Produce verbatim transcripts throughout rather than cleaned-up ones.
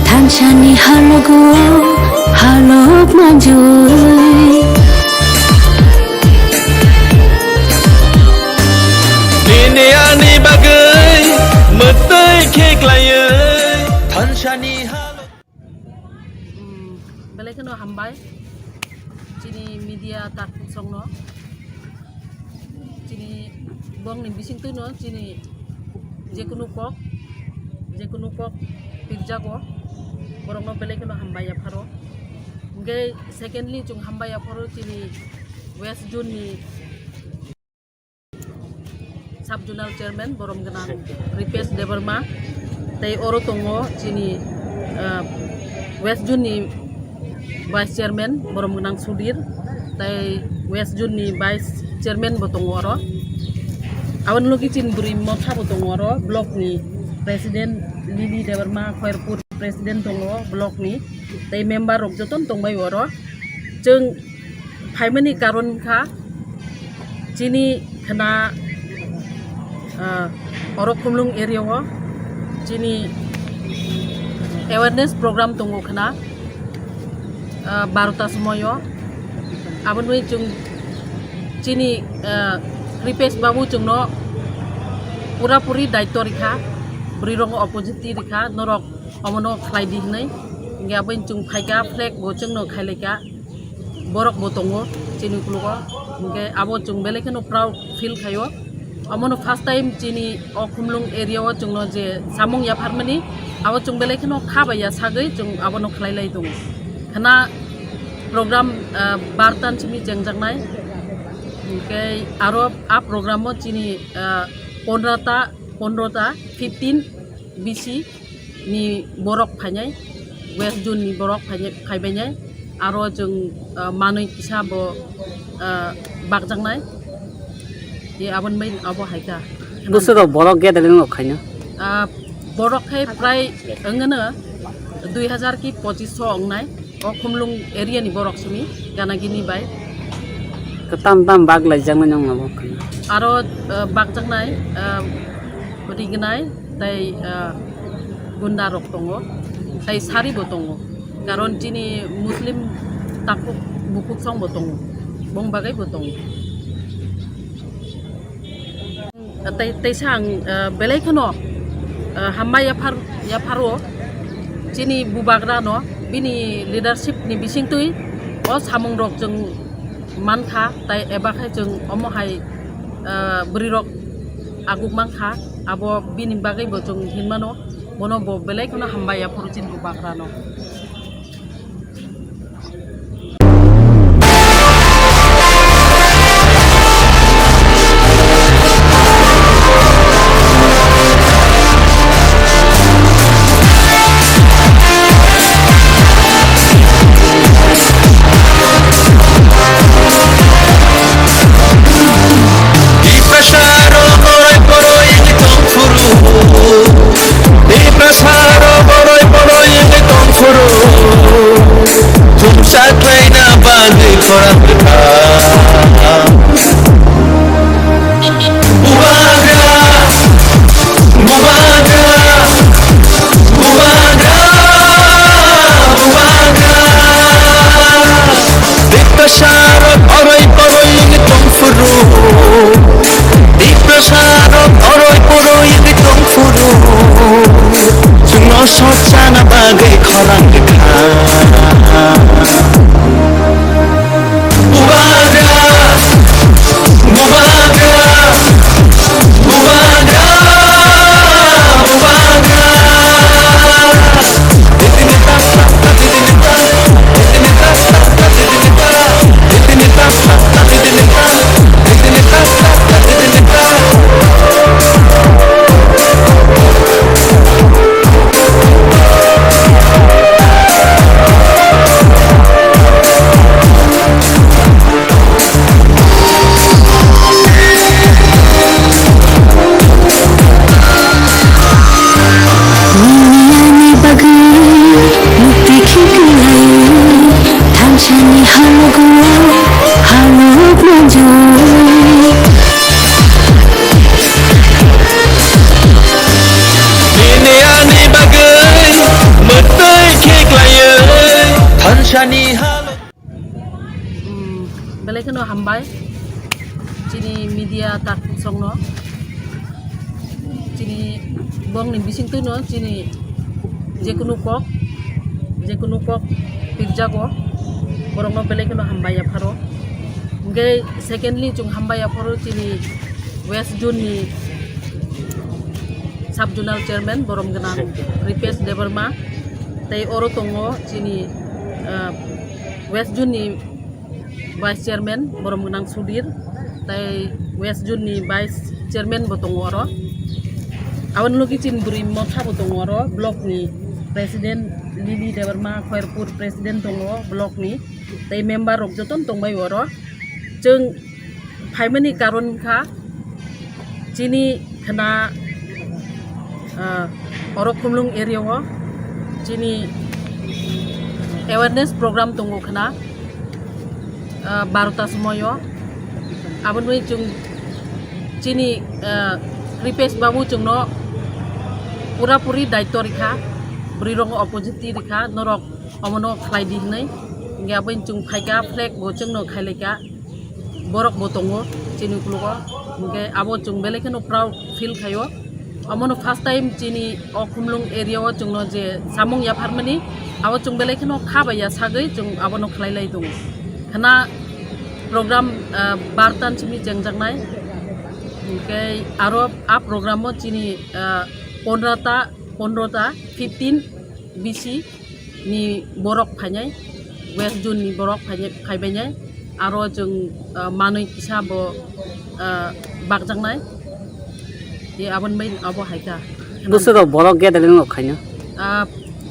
Thansani halogo halok manjui. Nini ani bagwi mwtwi khe klaiwi thansani halok. Hmm, belai kheno hambai. Chini media takhuk songno, chini bongni bisingtwino chini jekunu kok, jekunu kok pirjago, borokno belai kheno hambai yapharo. Hwnkhe secondly chwng hambai yapharo chini West Zone ni Sub Zonal Chairman borom gwnang Ripesh Debbarma, tei oro tongo chini, ah, West Zone ni Vice Chairman borom gwnang Sudhir, tei West Zone ni Vice Chairman bo tongo oro. Aboni logi chini bwrwi motha bo tongo oro, block ni President Lily Debbarma, Khairpur President tongo block ni, tei member rok jotono tongbai oro. Chwng phaimani karon wngkha chini khna, ah, oro Khumlung area o chini awareness program tongo khna, ah, barota somoio. Aboni chwng chini, ah, Kripesh babu chwngno pura puri daityo rikha, bwrwi rokno opportunity rikha, norok omono khlai di hwnwi. Hwnkhe aboni chwng phaikha, flag bo chwngno khailaikha. Borok bo tongo chini ukologo, hwnkhe abo chwng belai kheno proud feel khaio. Omono first time chini o Khumlung area o chwngno je samung yapharmani, abo chwng belai kheno kha bai ya sagwi chwng abono khlai lai tongo. Khna program, ah, bartan simi chengjaknai, hwnkhe aro a program o chini, ah, pondro ta, pondro ta, fifteen B C ni borok phainai, West Zone ni borok phainai, phaibainai, aro chwng, ah, manwi kisa bo, ah, bakjaknai, tei aboni bai abo hai kha. Bwswk rok borok gathering rok khaino? Ah, borok khai prai wngno dui hazar ki pochis so wngnai. O Khumlung area ni borok simi gana gini bai. Kwtam tam bak laijaknai nong abo khwna. Aro, eh, bakjaknai, eh, rignai tei, eh, gunda rok tongo, tei sari bo tongo. Karon chini Muslim takhuk bukhuk song bo tongo, bong bagwi bo tongo. Tei, teisa ang, eh, belai kheno, eh, hambai yaphar, yapharo chini bubagra no bini leadership ni bisingtwi o samung rok chwng mankha, tai eba khai chwng omo hai, eh, bwrwi rok aguk mankha, abo bini bagwi bo chwng hinmano, bono bo belai kheno hambai yapharo chini bubagra no. Tiprasarok oroi poroi wngwi tongphuru. Tiprasarok oroi poroi wngwi tongphuru. Chumsa khlaina bagwi khorang kwthar. Bubagra, bubagra, bubagra, bubagra. Tiprasarok oroi poroi wngwi tongphuru. Tiprasarok oroi poroi wngwi tongphuru. Chwngno sochana bagwi khorang kwthar. Bubagra, bubagra, bubagra, bubagra. Hambai chini media takhuk songno, chini bongni bisingtwino chini jekunu kok, jekunu kok pirjago, borokno belai kheno hambai yapharo. Hingke secondly chwng hambai yapharo chini West Zone ni Sub Zonal Chairman borom gwnang Ripesh Debbarma, tei oro tongo chini, ah, West Zone ni Vice Chairman borom gwnang Sudhir, tei West Zone ni Vice Chairman bo tongo oro. Aboni logi chini bwrwi motha bo tongo oro, block ni President Lily Debbarma, Khairpur President tongo block ni, tei member rok jotono tongbai oro. Chwng phaimani karon wngkha, chini khna, ah, oro Khumlung area o chini awareness program tongo khna, ah, barota somoyo. Aboni chwng chini, ah, Kripesh babu chwngno pura puri daityo rikha, bwrwi rokno opportunity rikha, norok omono khlai di hinwi. Hingke aboni chwng phaikha, flag bo chwngno khailaikha. Borok bo tongo chini ukologo, hingke abo chwng belai kheno proud feel khaio. Omono first time chini o Khumlung area o chwngno je samung yapharmani, abo chwng belai kheno kha bai ya sagwi chwng abono khlai lai tongo. Khna program, ah, bartan simi chengjaknai, hingke aro a program o chini, ah, pondro ta, pondro ta, fifteen bisi ni borok phainai, West Zone ni borok phainai, phaibainai, aro chwng, ah, manwi kisa bo, ah, bakjaknai, tei aboni bai abo hai kha. Bwswk rok borok gathering rok khaina? Ah,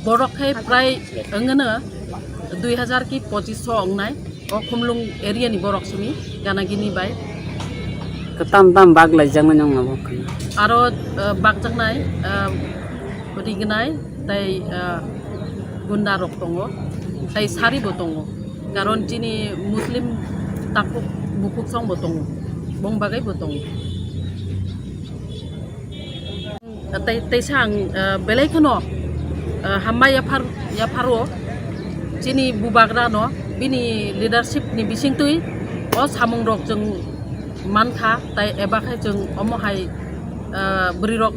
borok khe prai wngno dui hazar ki pochis so wngnai. O Khumlung area ni borok simi, gana gini bai. Kwtam tam bak lai jaknai nong abo khana. Aro, eh, bakjaknai, eh, rignai, tei, eh, gunda rok tongo, tei sari bo tongo. Karon chini Muslim takhuk bukhuk song bo tongo, bong bagwi bo tongo. Tei, teisa ang, eh, belai kheno, eh, hambai yaphar, yapharo chini bubagrano bini leadership ni bisingtwi o samung rok chwng mankha, tai eba khai chwng omo hai, eh, bwrwi rok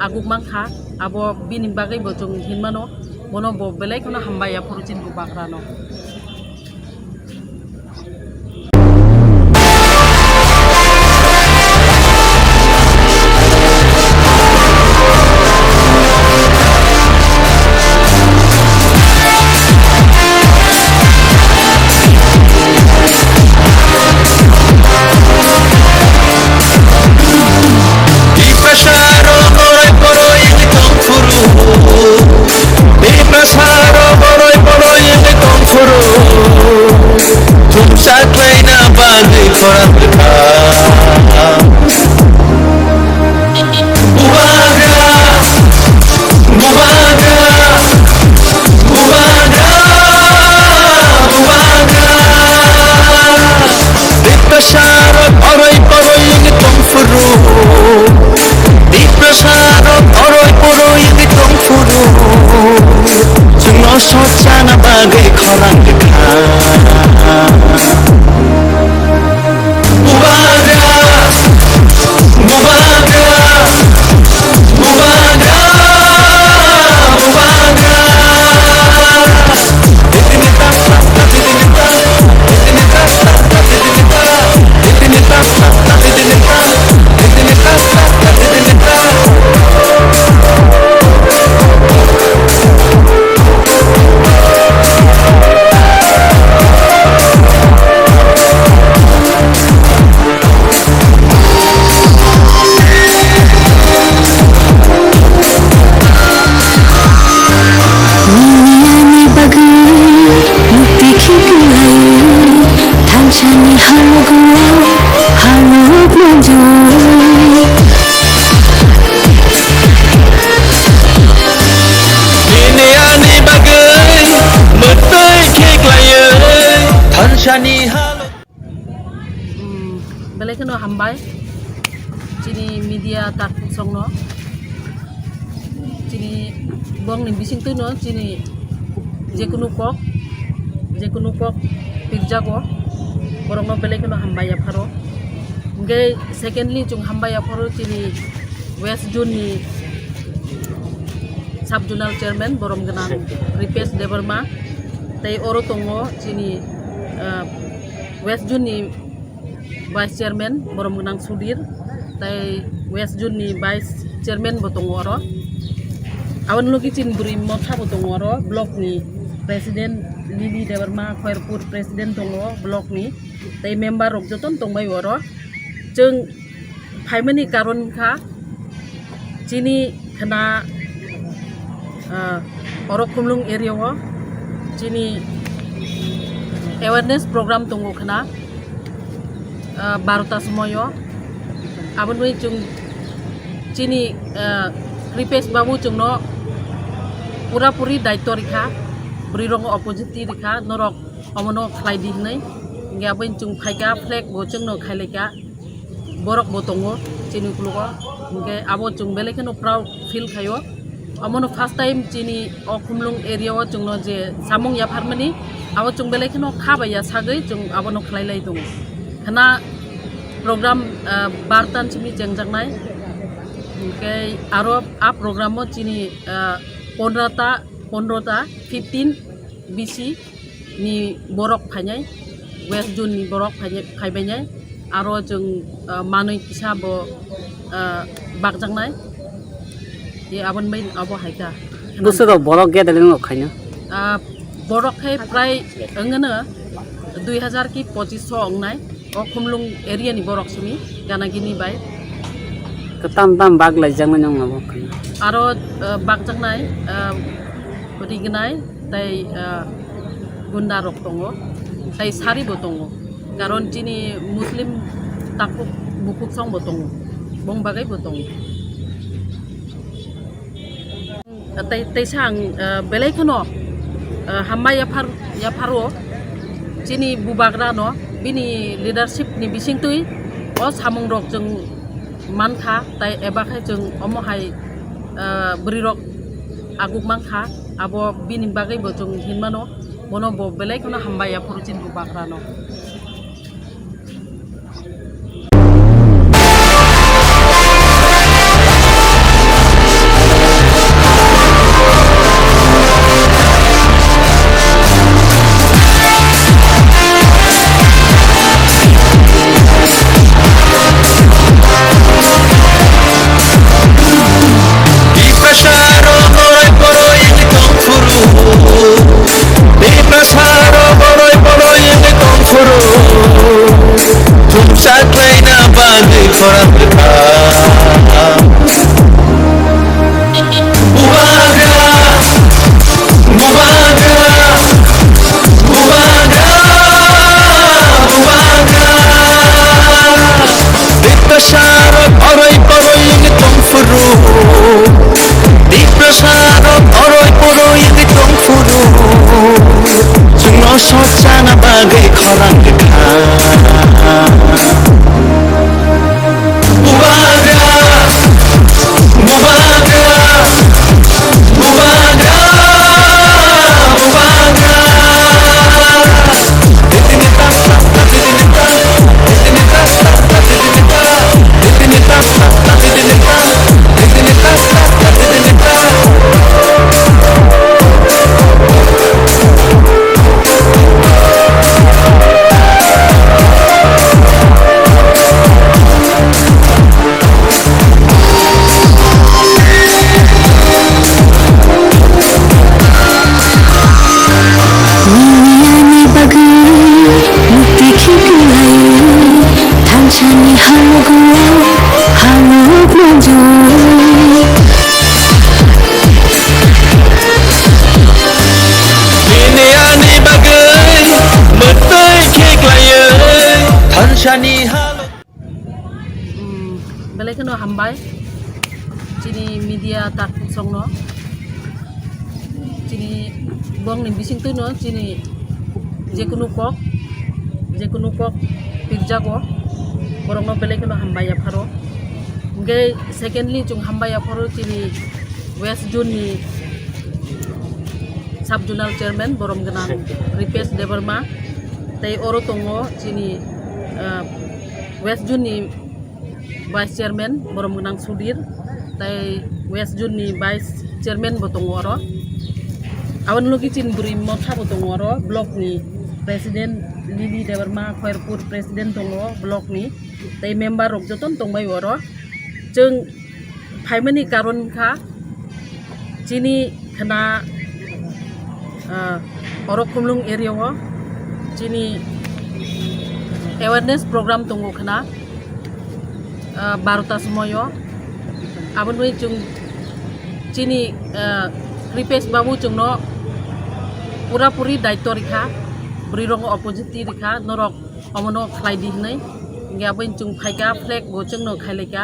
aguk mankha, abo bini bagwi bo chwng hinmano, bono bo belai kheno hambai yapharo chini bubagrano. Tiprasarok oroi poroi wngwi tongphuru. Tiprasarok oroi poroi wngwi tongphuru. Thumsa khlaina bagwi khorang kwthar. Bubagra, bubagra, bubagra, bubagra. Tiprasarok oroi poroi wngwi tongphuru. Tiprasarok oroi poroi wngwi tongphuru. Chwngno sochana bagwi khorang kwthar. Bubagra, bubagra, bubagra, bubagra. Nini ani bagwi mukti khiklai, thansani halok, halok manjak. Nini ani bagwi mukti khiklai, thansani halok. Umm, belai kheno hambai chini media takhuk songno, chini bongni bisingtwino chini jekunu kok, jekunu kok pirjago, Borokno belai kheno hambai yapharo. Hingke secondly, chwng hambai yapharo chini West Zone ni Sub Zonal Chairman borom gwnang Ripesh Debbarma, tei oro tongo chini, ah, West Zone ni Vice Chairman borom gwnang Sudhir, tei West Zone ni Vice Chairman bo tongo oro. Aboni logi chini bwrwi motha bo tongo oro, block ni President Lily Debbarma, Khairpur President tongo block ni, tei member rok jotono tongbai oro. Chwng phaimani karon kha chini khna, ah, oro Khumlung area o chini awareness program tongo khna, ah, barota somoyo. Aboni chwng chini, ah, Kripesh babu chwngno pura puri daityo rikha, bwrwi rokno opportunity rikha, norok omono khlai di hinwi. Hingke aboni chwng phaikha, flag bo chwngno khailaikha. Borok bo tongo chini ukologo, hingke abo chwng belai kheno proud feel khaio. Omono first time chini o Khumlung area o chwngno je samung yapharmani, abo chwng belai kheno kha bai ya sagwi chwng abono khlai lai tongo. Khna program, ah, bartan simi chengjaknai, hingke aro a program o chini, ah, pondro ta, pondro ta, fifteen bisi ni borok phainai, West Zone ni borok phainai, phaibainai, aro chwng, ah, manwi kisa bo, ah, bakjaknai, tei aboni bai abo hai kha. Bwswk rok borok gathering rok khaina? Ah, borok khe prai wngno dui hazar ki pochis so wngnai. O Khumlung area ni borok simi gana gini bai. Kwtam tam bak lai jaknai nong abo khana. Aro, eh, bakjaknai, eh, rignai tei, eh, gunda rok tongo, tei sari bo tongo. Karon chini Muslim takhuk bukhuk song bo tongo, bong bagai bo tongo. Tei, teisa ang, eh, belai kheno, eh, hambai yaphar, yapharo chini bubagrano bini leadership ni bisingtwi o samungrok chwng mankha, tei eba khe chwng omo hai, eh, bwrwirok aguk mankha, abo bini bagwi bo chwng hinmano, bono bo belai kheno hambai yapharo chini bubagrano. Tiprasarok boroi boroi wngwi tongphuru. Tiprasarok boroi boroi wngwi tongphuru. Thumsa khlaina bagwi khorang kwthar. Bubagra, bubagra, bubagra, bubagra. Tiprasarok oroi poroi wngwi tongphuru. Tiprasarok oroi poroi wngwi tongphuru. Chwngno sochana bagwi khorang kwthar. Bubagra, bubagra, bubagra, bubagra. Nini ani bagwi mukti khiklai, thansani hamukno hamuk manjak. Nini ani bagwi mukti khiklaiwi, thansani hamuk. Hmm, belai kheno hambai chini media takhuk songno, chini bongni bisingtwino chini jekunu kok, jekunu kok pirjago, borokno belai kheno hambai yapharo. Hingke secondly chwng hambai yapharo chini West Zone ni Sub Zonal Chairman borom gwnang Ripesh Debbarma, Tei oro tongo chini, ah, West Zone ni Vice Chairman Borom Gwnang Sudir, tei West Zone ni Vice Chairman bo tongo oro. Aboni logi chini bwrwi motha bo tongo oro, block ni President Lily Debbarma, Khairpur President tongo block ni, tei member rok jotono tongbai oro. Chwng phaimani karon wngkha chini khna, ah, oro Khumlung area o chini awareness program tongo khna, ah, barota somoio. Aboni chwng chini, ah, Kripesh babu chwngno pura puri daityo rikha, bwrwi rokno opportunity rikha, norok omono khlai di hinwi. Hingke aboni chwng phaikha, flag bo chwngno khailaikha,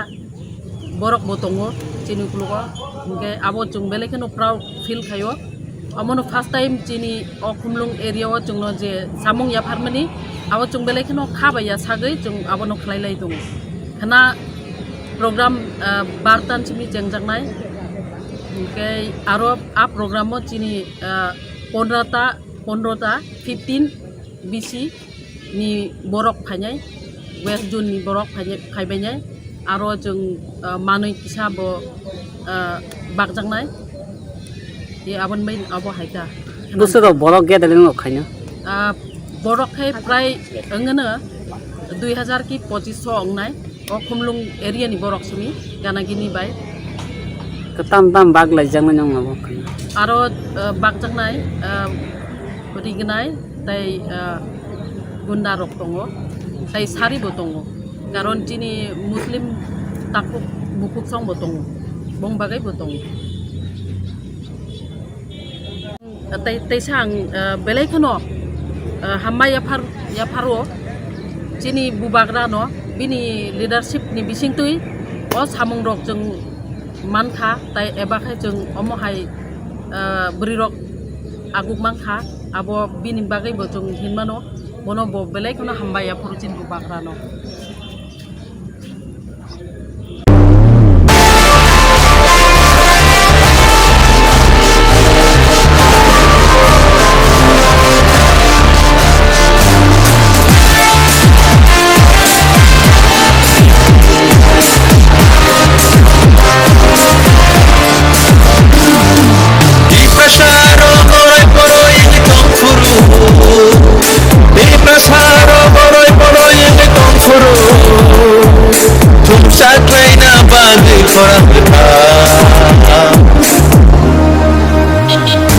borok bo tongo chini uklogo. Hingke abo chwng belai kheno proud feel khaio. Omono first time chini o Khumlung area o chwngno je samung yapharmani, abo chwng belai kheno kha bai ya sagwi chwng abono khlai lai tongo. Khna program, ah, bartan simi chengjaknai. Hingke aro a program o chini, ah, pondro ta, pondro ta, fifteen bisi ni borok phainai, West Zone ni borok phainai, phaibainai, aro chwng, ah, manwi kisa bo, ah, bakjaknai, tei aboni bai abo hai kha. Bwswk rok borok gathering rok khaina? Ah, borok khai prai wngno dui hazar ki pochis so wngnai. O Khumlung area ni borok simi, Ganagini bai. Kwtam tam bak lai jaknai nong abo khwna. Aro, eh, bakjaknai, eh, rignai, tei, eh, gunda rok tongo, tei sari bo tongo. Karon chini Muslim takhuk bukhuk song bo tongo, bong bagwi bo tongo. Tei, teisa ang, eh, belai kheno, eh, hambai yaphar, yapharo chini bubagrano bini leadership ni bisingtwi o samungrok chwng mankha, tai eba khe chwng omo hai, eh, bwrwirok aguk mankha, abo bini bagwi bo chwng hinmano, bono bo belai kheno hambai yapharo chini bubagrano. Tiprasarok oroi poroi wngwi tongphuru. Tiprasarok oroi poroi wngwi tongphuru. Thumsa khlaina bagwi khorang bwkha.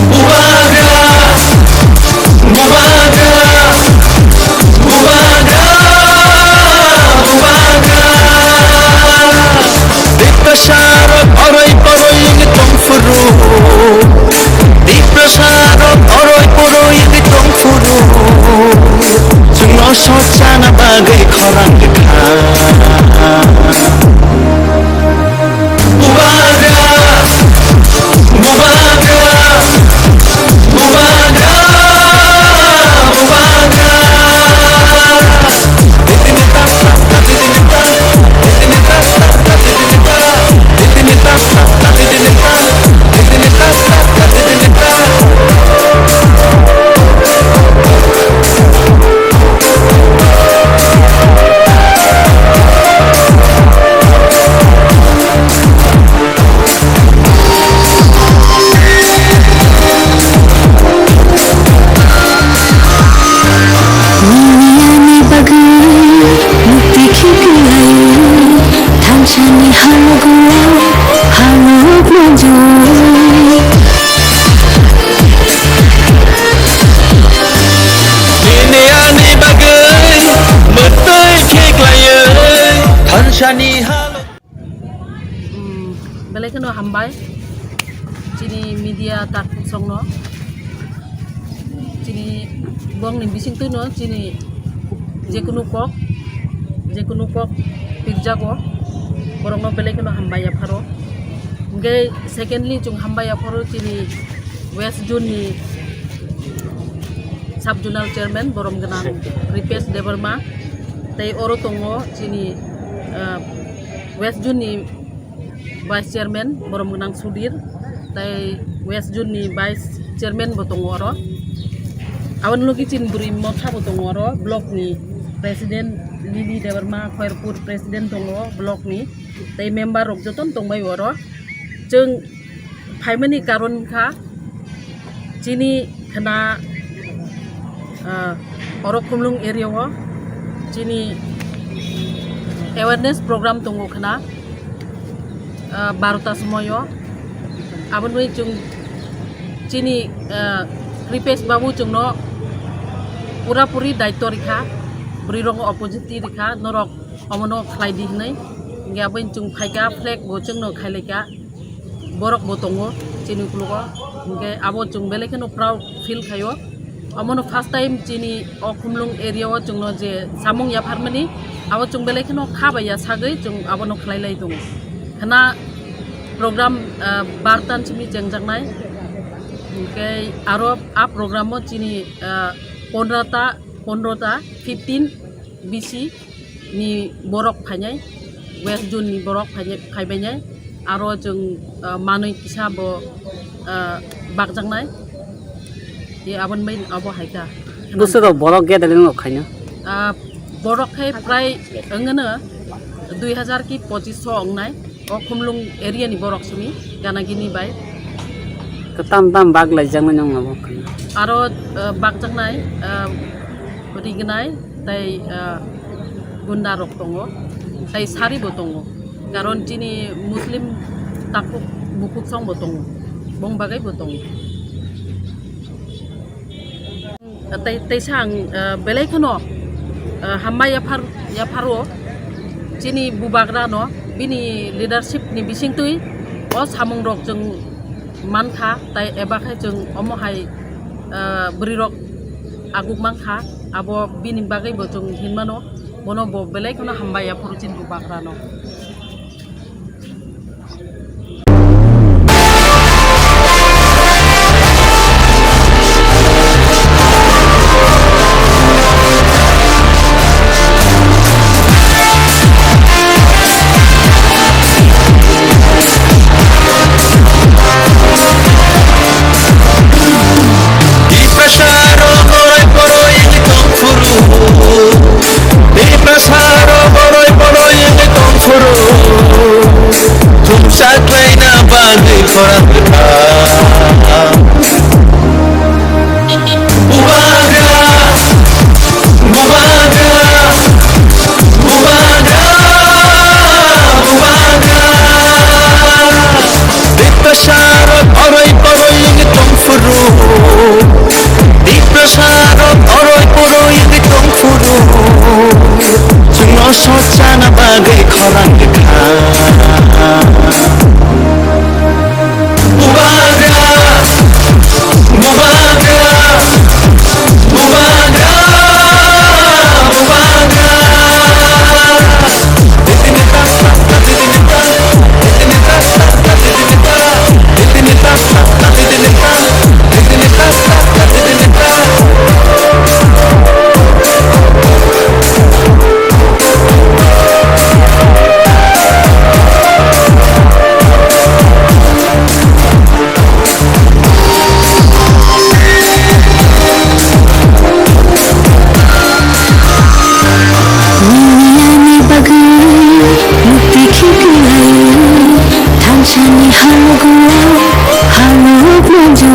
Bubagra, bubagra, bubagra, bubagra. Tiprasarok oroi poroi wngwi tongphuru. Tiprasarok oroi poroi wngwi tongphuru. Chwngno sochana bagwi khorang bwkha. Bubagra, bubagra, bubagra, bubagra. Nini ani bagwi mukti khiklaio, thansani halogo, halok manjui. Nini ani bagwi mukti khiklaio, thansani halogo. Hmm, belai kheno hambai chini media takhuk songno, chini bongni bisingtwi no chini jekunu kok, jekunu kok pirjago, borokno belai kheno hambai yapharo. Hingke secondly chwng hambai yapharo chini West Zone ni Sub Zonal Chairman borom gwnang Kripesh Debbarma, tei oro tongo chini, ah, West Zone ni Vice Chairman borom gwnang Sudir, tei West Zone ni Vice Chairman bo tongo oro. Aboni logi chini bwrwi motha bo tongo oro, block ni president Lily Debbarma, Khairpur president tongo block ni, tei member rok jotono tongbai oro. Chwng phaimani karon wngkha chini khna, ah, oro Khumlung area o chini awareness program tongo khna, ah, barota somoio. Aboni chwng chini, ah, Kripesh babu chwngno pura puri daityo rikha, bwrwi rokno opportunity rikha, norok omono khlai di hinwi. Hingke aboni chwng phaikha, flag bo chwngno khailaikha, borok bo tongo chini ukologo. Hingke abo chwng belai kheno proud feel khaio. Omono first time chini o Khumlung area o chwngno je samung yapharmani, abo chwng belai kheno kha bai ya sagwi chwng abono khlai lai tongo. Khna program, ah, bartan simi chengjaknai. Hingke aro a program o chini, ah, pondro ta, pondro ta, fifteen bisi ni borok phainai, West Zone ni borok phainai, phaibainai, aro chwng, ah, manwi kisa bo, ah, bakjaknai, tei aboni bai abo hai kha. Bwswk rok borok gathering rok khaina? Ah, borok khai prai wngno dui hazar ki pochis so wngnai. O Khumlung area ni borok simi gana gini bai. Tam tam bak lai jang nang abo. Aro, eh, bakjaknai, eh, rignai tei, eh, gunda rok tongo, tei sari bo tongo. Karon chini Muslim takhuk bukhuk song bo tongo, bong bagai bo tongo. Tei, teisa ang, eh, belai kheno, eh, hambai yaphar, yapharo chini bubagra no bini leadership ni bisingtwi o samung rok chwng mankha, tai eba khai chwng omo hai, eh, bwrwi rok aguk mankha, abo bini bagwi bo chwng hinmano, bono bo belai kheno hambai yapharo chini bubagra no. Tiprasarok oroi poroi wngwi tongphuru, Tiprasarok oroi poroi wngwi tongphuru, thumsa khlaina bagwi khorang bwkha. Bubagra, bubagra, bubagra, bubagra. Tiprasarok oroi poroi wngwi tongphuru, Tiprasarok oroi poroi wngwi tongphuru, chwngno sochana bagwi khorang bwkha. Bubagra, bubagra, bubagra, bubagra. Nini ani bagwi mukti khiklai, thansani halok halok manjak.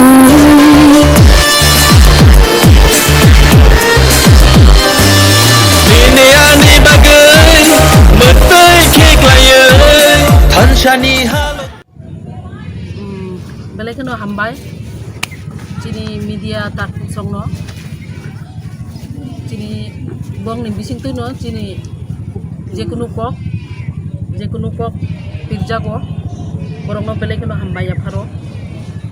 Nini ani bagwi mukti khiklai, thansani halok. Hmm, belai kheno hambai chini media takhuk songno, chini bongni bisingtwino chini jekunu kok, jekunu kok pirjago, borokno belai kheno hambai yapharo.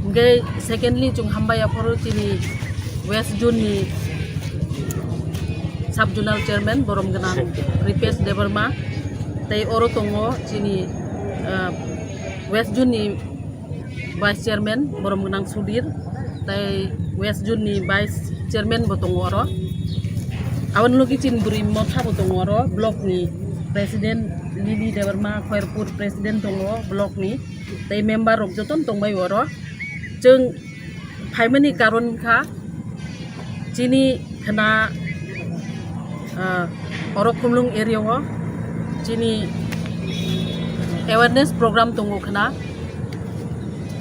Hingke secondly chwng hambai yapharo chini West Zone ni Sub Zonal Chairman borom gwnang Kripesh Debbarma, tei oro tongo chini, ah, West Zone ni Vice Chairman borom gwnang Sudhir, tei West Zone ni Vice Chairman bo tongo oro. Aboni logi chini bwrwi motha bo tongo oro, block ni President Lily Debbarma, Khairpur President tongo block ni, tei member rok jotono tongbai oro. Chwng phaimani karon wngkha, Chini khna, ah, oro Khumlung area o chini awareness program tongo khna,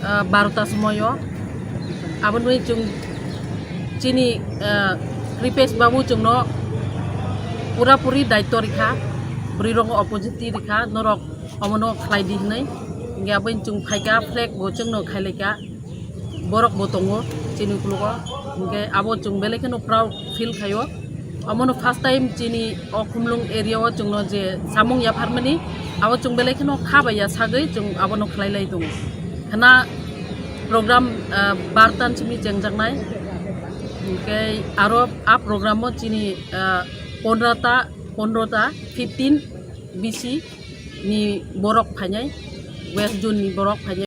ah, barota somoyo. Aboni chwng chini, ah, Kripesh babu chwngno pura puri daityo rikha, bwrwi rokno opportunity rikha, norok omono khlai di hinwi. Hinkhe aboni chwng phaikha, flag bo chwngno khailaikha. Borok bo tongo chini ukologo, hinkhe abo chwng belai kheno proud feel khaio. Omono first time chini o Khumlung area o chwngno je samung yapharmani, abo chwng belai kheno kha bai ya sagwi chwng abono khlai lai tongo. Khna program, ah, bartan simi chengjaknai, hinkhe aro a program o chini, ah, pondro ta, pondro ta, fifteen B C ni borok phainai, West Zone ni borok phainai.